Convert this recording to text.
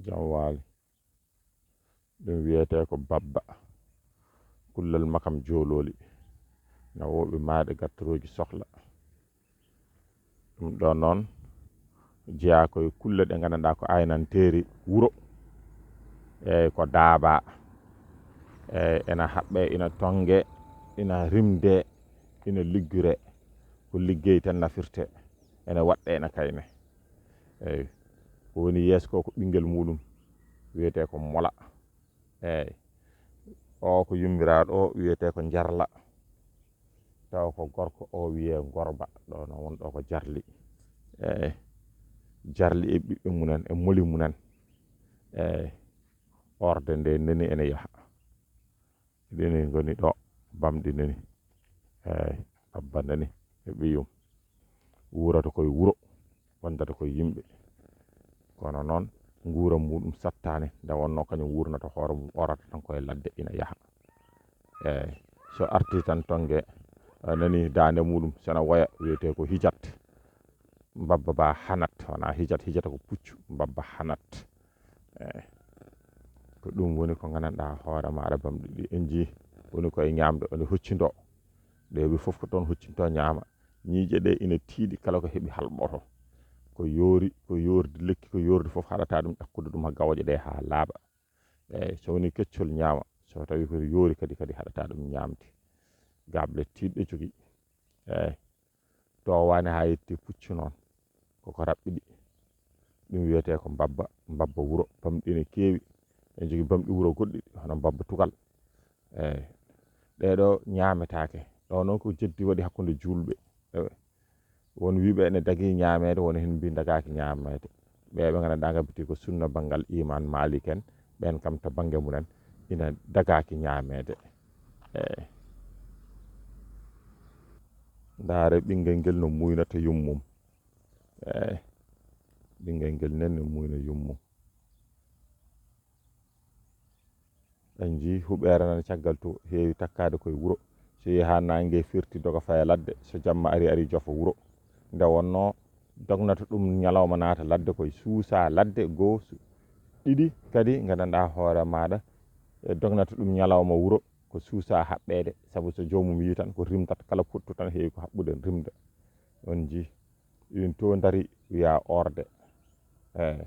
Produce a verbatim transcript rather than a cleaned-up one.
Jam waali. Ɗum wiyetee ko babba. Kullal makam joolooli. Na wooɓi maaɗe gartorooji sohla. Ɗum ɗo noon jeyaa ko e kulle ɗe nganndanɗaa ko aynanteeri wuro. Eeyi, ko daabaa. Eeyi, ena haɓɓee, ina tonngee, ina rimdee, ina liggiree. Ko liggey tan nafirtee. Ene waɗɗee, ena kaynee. Eeyi, ko woni yeeso ko, ko ɓinngel muuɗum wiyetee ko mola. Eeyi, o ko yummiraaɗo o wiyetee ko njarla. Tawa ko gorko o wiyee ngorba. Ɗo no won ɗo ko jarli. Eeyi, jarli e ɓiɓɓe mumen, e moli mumen. Eeyi, orde nde nani ene yaha. Ɗini ngoni ɗo, bamɗi nani. Eeyi, babba nani e ɓiyum. Wuurata koye wuro, wondata koye yimɓe. Kono noon, nguura muuɗum sattaani, nde wonnoo kañum wuurnata hoore mum, orata tan koye ladde ina yaha. Eeyi, so artii tan tonnge, a nanii daande muuɗum, so ena woya, wiyetee ko hijat. Mbabba ba hanat, wonaa hijat, hijata ko puccu, mbabba hanat. Eeyi, ko ɗum woni ko nganndanɗaa hoore maaɗa bamɗi ɗi en njii, woni koye ñaamde, woni hoccindoo. Ɗe wi fof ko toon huccintoo ñaama. Ñiiƴe ɗe ina tiiɗi, kala ko heɓi halɓoto. Ko yoori, ko yoordi lekki, ko yoordi fof haɗata ɗum, ƴakkude ɗum ha gawoƴe ɗe ha laaɓa. Eeyi, so woni keccol ñaama, so tawi ko yoori kadi, kadi haɗata ɗum ñaamde. Gaaɓle tiiɗɗe jogii. Eeyi, towaani ha yetti puccu noon. Koko raɓɓiɗi. Ɗum wiyetee ko mbabba, mbabba wuro. Bamɗi ene keewi. Ene jogii bamɗi wuro goɗɗi, hono mbabba tugal. Eeyi. Ɗee ɗo ñaametaake. Ɗo noon ko jeddi waɗi hakkunde juulɓe. Eeyi. Won wiiɓe ene dagii ñaameede, won heen mbii dagaaki ñaameede. Ɓee ɓe nganndanɗaa ngabbiti ko sunna banngal iman Maalik en, ɓeen kam to bannge mumen ina dagaaki ñaameede. Eeyi. Ndaare ɓinngel ngel no muuyna to yummum. Eeyi, ɓinngel ngel nen ne muuyna yummum. En njii huɓeere nan caggal to heewi takkaade koye wuro. So yehi haa naange firti doga faya ladde, so jamma ari, ari jofa wuro. Nde wonnoo dognata ɗum ñalawma naata ladde koye suusa ladde goo, su-, ɗiɗi kadi nganndanɗaa hoore maaɗa, e dognata ɗum ñalawma wuro ko suusa haɓɓeede, sabu so joomum yii tan ko rimtat, kala pottu tan heewi ko haɓɓude rimda. On njii. Ɗin to ndari wiya orde. Eeyi,